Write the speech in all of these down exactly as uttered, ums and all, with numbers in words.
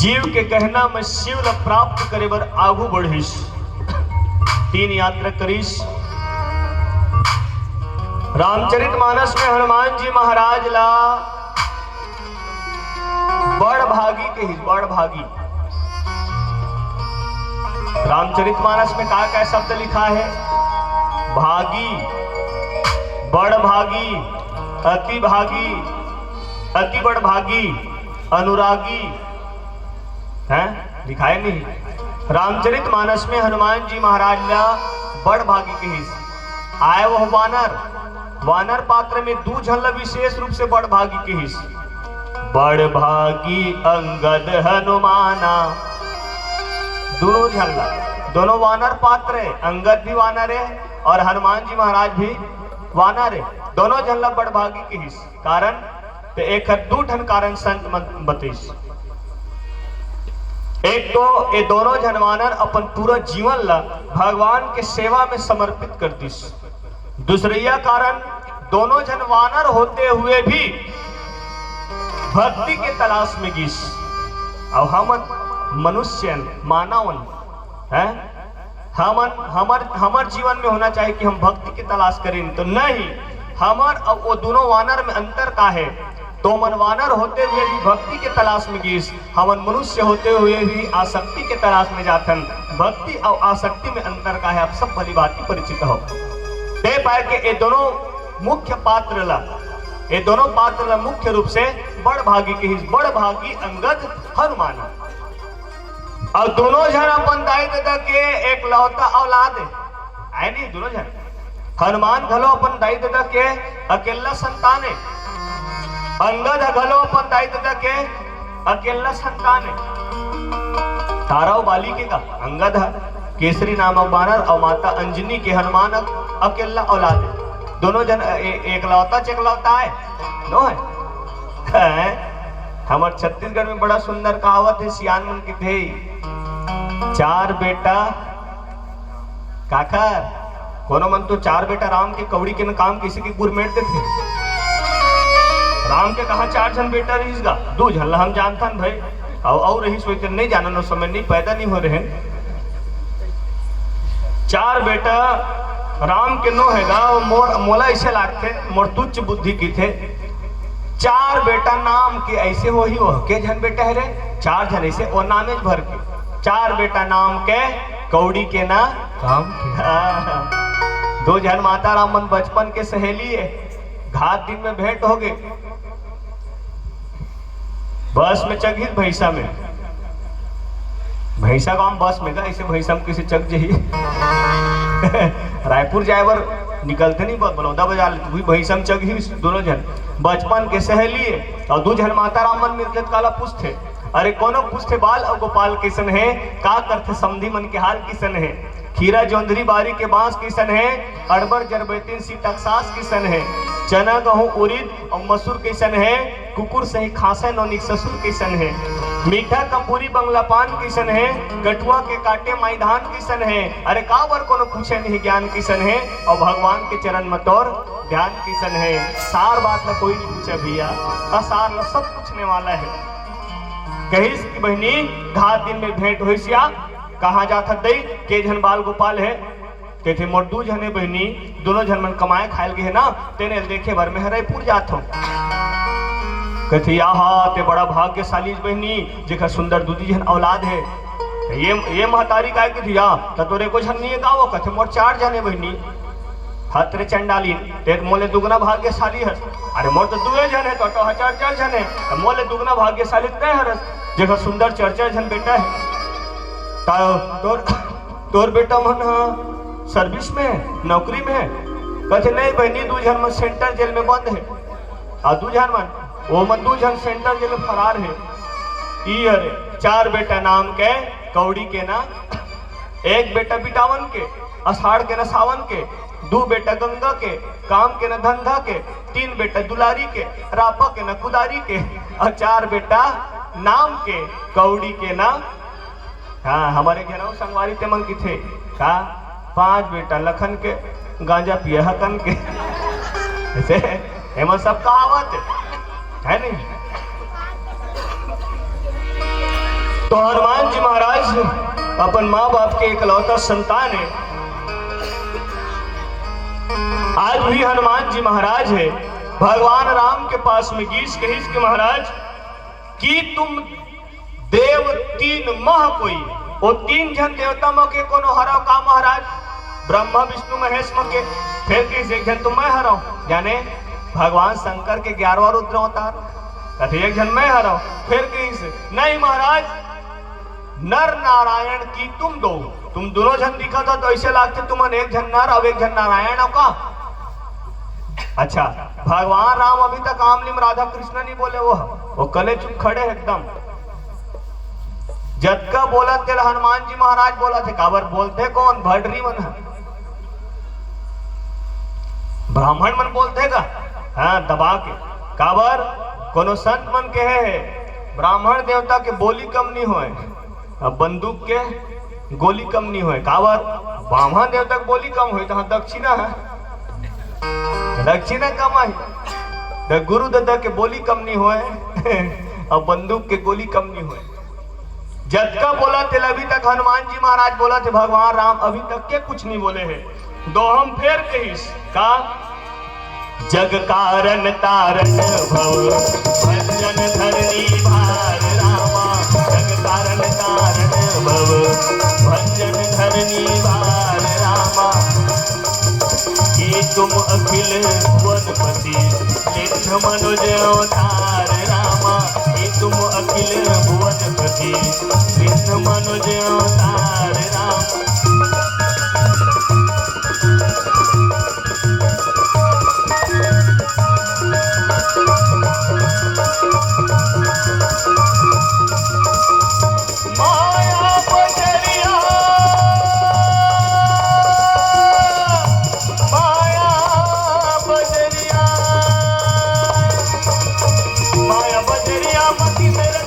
जीव के कहना में शिव ला प्राप्त करे बर आगू बढ़िस, तीन यात्रा करिस। रामचरित मानस में हनुमान जी महाराज ला बड़ भागी कहिस, बड़ भागी। रामचरित मानस में का का शब्द लिखा है? भागी, बड़ भागी, अति भागी, अति बड़ भागी, अनुरागी, हैं? लिखाए नहीं। रामचरित मानस में हनुमान जी महाराज ला बड़ भागी कहिस। आय वह वानर, वानर पात्र में दू झन ला विशेष रूप से बड़ भागी कहिस। बड़ भागी अंगद हनुमाना। दोनों झन ला, दोनों वानर पात्र है, अंगद भी वानर है और हनुमान जी महाराज भी वानर है। दोनों झन ला बड़ भागी कहिस। कारण, तो एक दू ठन कारण संत मन बतइस। एक तो ये दोनों झन वानर अपन पूरा जीवन ला भगवान के सेवा में समर्पित कर दिस। दूसरैया कारण, दोनों झन वानर होते हुए भी भक्ति के तलाश में गिस। अब हमन मनुष्यन, मानवन, हैं? हमन, हमर, हमर जीवन में होना चाहिए कि हम भक्ति के तलाश करें, तो नहीं, हमर अउ वो दोनों वानर में अंतर का है? तो मन वानर होते हुए भी भक्ति के तलाश में गिस, हमन मनुष्य होते हुए भी आसक्ति के तलाश में जाथन। भक्ति अउ आसक्ति में अंतर का है, आप सब भली भांति परिचित हो। ते पाए के ये दोनों मुख्य पात्र ला, ये दोनों पात्र ला मुख्य रूप से बड़ भागी कहिस, बड़ भागी अंगद हनुमान। अउ दोनों झन अपन दाई ददा के एकलौता औलाद है, आय नहीं? दोनों झन, हनुमान घलो अपन दाई ददा के अकेला संतान है, अंगद ह घलो अपन दाई ददा के अकेला संतान है। तारा अउ बाली के का? अंगद ह केसरी नामक बानर अउ माता अंजनी के हनुमान अक-, अकेला औलाद है। दोनों झन ए-, एकलौता चेकलौता है, नो है? हैं? हमर छत्तीसगढ़ में बड़ा सुंदर कहावत है, सियान मन के थे, चार बेटा काकर, कोनो मन तो चार बेटा राम के कौड़ी के न काम किसी की गुरमेट देथे। राम के कहा चार झन बेटा रहिस गा, दू झन ला हम जानथन भाई, अउ, अउ रहिस होई ते नहीं जानन, ओ समय नहीं पैदा नहीं हो रहे। चार बेटा राम के नो है गा, मोर, मोला ऐसे लागथे, मोर तुच्छ बुद्धि की थे। चार बेटा नाम के ऐसे होही, वो के झन बेटा है रे? चार झन ऐसे, वो नामेज भर के। चार बेटा नाम के, कौड़ी के ना काम के। हाँ। दो झन माता राम मन बचपन के सहेली है, घात दिन में भेंट हो गए, बस में चघिस भैंसा में। भैंसा गांव बस में का, ऐसे भैंसा में किसी चघ जही। रायपुर जाए बर निकलते नहीं, ब-, बलौदा बाजार ले, तू भी भैंसा में चघिस दोनों झन। बचपन के सहेली है, और दू झन माता राम मन मिलके काला पूछथे, अरे कोनो पूछथे बाल अउ गोपाल किसन है, का करथे समधी मन के हाल किसन है। खीरा जोंधरी बारी के बांस किसन है, अड़बर जरबैतिन सी टकसास किसन है। चना गहूं उरिद अउ मसूर किसन है, कुकुर सही खांसे नौनिक ससुर किसन है। मीठा कपूरी बंगला पान किसन है, कटुआ के काटे माई धान किसन है। अरे काबर कोनो पूछे नहीं ज्ञान किसन है, अउ भगवान के चरण में तोर ध्यान किसन है। सार बात ला कोई नहीं पूछे भैया, का सार ला सब पूछने वाला है। कहिस कि बहिनी, घात दिन में भेंट होइस या, कहाँ जात हस दई, के झन बाल गोपाल है? कहिथे, मोर दू झने बहिनी, दोनों झन मन कमाए खाए ल गे हे ना, तेने ल देखे बर मैं ह रइपुर जात हंव। कहिथे, आहा, ते बड़ा भाग्यशाली बहिनी, जेकर सुंदर दू झन औलाद हे। ये, ये महतारी काय कहिथे, या, त तोर एको झन नइ हे का वो? कहिथे, मोर चार झन हे बहिनी। हत रे चंडालिन, ते मोले दुगना भाग्यशाली हस। अरे मोर तो दुए झन हे, तो, तो हजार चार झन हे, त मोले दुगना भाग्यशाली ते हरस, जेकर सुंदर चार चार झन बेटा हे। त तोर, तोर बेटा मन ह service में, नौकरी में हे? कथे, नहीं बहिनी, दू झन मन central jail में बंद हे। आ दू झन मन, वो मन दू झन central jail में फरार हे। ई अरे, चार बेटा नाम के कौड़ी के ना, एक बेटा बिटावन के, अषाढ़ के न सावन के, दू बेटा गंगा के, काम के न धंधा के, तीन बेटा दुलारी के, रापा के न कुदारी के, अउ चार बेटा नाम के कौड़ी के ना। हाँ, हमर घेराव संगवारी ते मन किथे का, पांच बेटा लखन के, गांजा पिए हकन के। ऐसे एमन सब कहावत हे, है नहीं? तो हनुमान जी महाराज अपन माँ बाप के इकलौता संतान है। आज भी हनुमान जी महाराज है, भगवान राम के पास में गीस कहिस के महाराज, कि तुम देव तीन मह कोई, वो तीन झन देवता म के कोनो हरव का महाराज? ब्रह्मा विष्णु महेश म के। फिर कहिस एक झन तो मैं हरव, याने भगवान शंकर के ग्यारहवाँ रुद्र अवतार। कथे एक झन मैं हरव। फिर कहिस नहीं महाराज, नर नारायण की तुम दो, तुम दोनों झन दिखत हो तो ऐसे लागथे तुमन एक झन नर अउ एक झन नारायण हो का? अच्छा, भगवान राम अभी तक आमली म राधा कृष्ण नहीं बोले, वो वो कले चुप खड़े हे एकदम। जतका बोलत तेला हनुमान जी महाराज बोलत हे, काबर बोलथे कोन? भडरी मन ह। ब्राह्मण मन बोलथे का? हाँ, दबा के। काबर? कोनो संत मन कहे हे, ब्राह्मण देवता के बोली कम नहीं होय, अब बंदूक के गोली कम नहीं होय। काबर? ब्राह्मण देवता के बोली कम होय, तो हाँ, दक्षिणा है, दक्षिणा कम आही। तो गुरु दादा के बोली कम नहीं होय, अब बंदूक के गोली कम नहीं होय। जतका बोलत हे अभी तक हनुमान जी महाराज बोलत हे, भगवान राम अभी तक के कुछ नहीं बोले हे। दोहम फेर कहिस का? जग कारण तारण भव, भंजन धरनी भार रामा। जग कारण तारण भव, भंजन धरनी भार रामा। कि तुम अखिल भुवनपति, लिंग मनुज अवतार रामा। कि तुम अखिल भुवनपति, लिंग मनुज अवतार रामा। माया बजरिया, माया बजरिया, माया बजरिया मती मेरे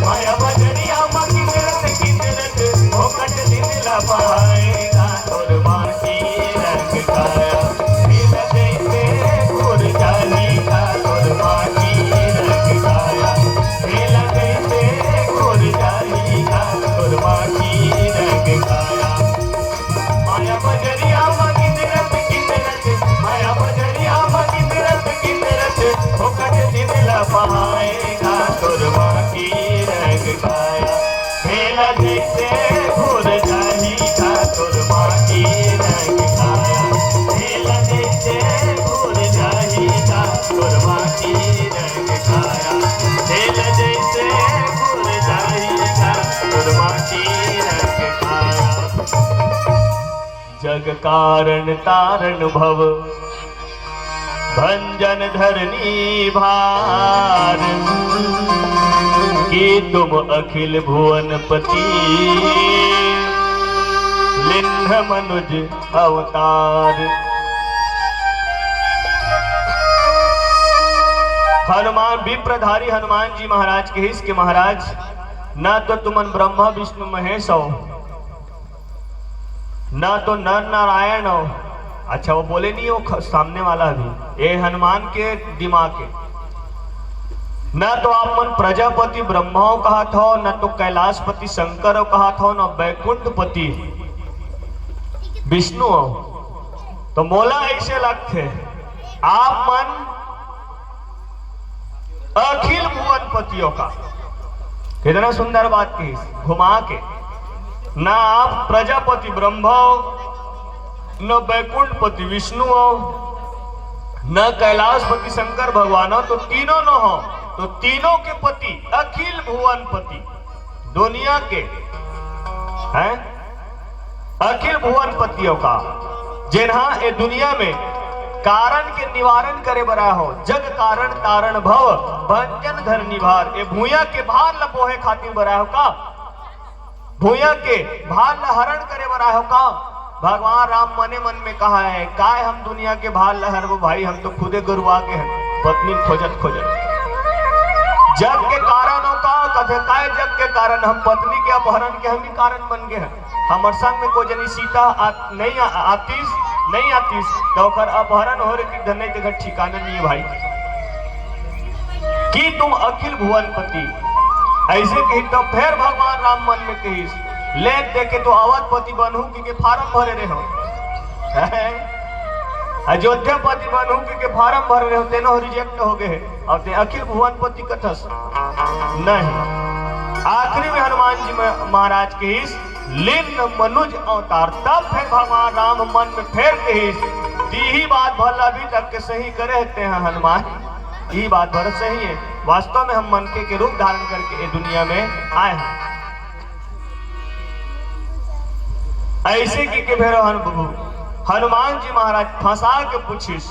माया बजरिया मती रत की रत, फोकट दिन ला पाएगा तोर माटी रंग काया। मेला जैसे घोर जानी का तोर माटी रंग काया। मेला जैसे घोर जानी का तोर माटी रंग काया। माया बजरिया मती रत की रत, माया बजरिया मती रत की रत, फोकट दिन ला पाएगा तोर माटी रंग काया। मेला जैसे घोर जानी का तोर माटी रंग काया। मेला जैसे घोर जानी का तोर माटी रंग काया। मेला जैसे घोर जानी का तोर माटी रंग काया। जग कारण तारण भव, भंजन धरनी भार। कि तुम अखिल भुवनपति, लिंग मनुज अवतार। हनुमान, विप्रधारी हनुमान जी महाराज कहिस के महाराज, ना तो तुमन ब्रह्मा विष्णु महेश हो, ना तो नर नारायण हो। अच्छा, वो बोले नहीं, वो ख-, सामने वाला भी, ये हनुमान के दिमाग है। ना तो आप मन प्रजापति ब्रह्मा हो कहत हो, ना तो कैलाशपति शंकर हो कहत हो, ना बैकुंठपति विष्णु हो। तो मोला ऐसे लगथे, आप मन अखिल भुवनपति हो का। कितना सुंदर बात कही, घुमा के। ना आप प्रजापति ब्रह्मा हो, न बैकुंठपति विष्णु हो, न कैलाशपति शंकर भगवान हो, तो तीनों न हो, तो तीनों के पति, अखिल भुवनपति, दुनिया के हैं, अखिल भुवनपति हो का, जेनहा ए दुनिया में कारण के निवारण करे बर आए हो, जग कारण तारण भव, भंजन धरनी भार, ए भुइयां के भार ल बोहे खातिर बर आए हो का, भुइयां के भार ल हरण करे बर आए हो का। भगवान राम मने मन में कहा है, "काय हम दुनिया के भार ल हरबो भाई, हम तो खुदे गरुआ के हैं, पत्नी खोजत खोजत।" जग के कारण हो का, कथे काय जग के कारण, हम पत्नी के अपहरण के हम ही कारण बन गए हैं। हमर संग में कोई जनी सीता आ-, नहीं आ-, आतीस, नहीं आतीस, तो ओकर अपहरण हो रे कि धन नहीं, तेकर ठिकाना नहीं है भाई। कि तुम अखिल भुवनपति, अइसे कहिस त फेर भगवान राम मन में कहिस, ले देखे तो अवधपति बनहूं कहिके फारम भरे रेहेंव। अयोध्यापति बनहूं कहिके फारम भरे रेहेंव, तेनो रिजेक्ट हो गे हे। अउ तें अखिल भुवनपति कथस, नहीं। आखिरी में हनुमान जी म-, महाराज कहिस, लीन मनुज अवतार। तब फेर भगवान राम मन में फेर कहिस, इही बात भर ला अभी तक के सही करे हे तें ह हनुमान, इही बात भर सही हे। वास्तव में हम मनखे के रूप धारण करके ए दुनिया में आए हन। अइसे कहिके फेर हन-, हनुमान जी महाराज फंसा के पूछिस,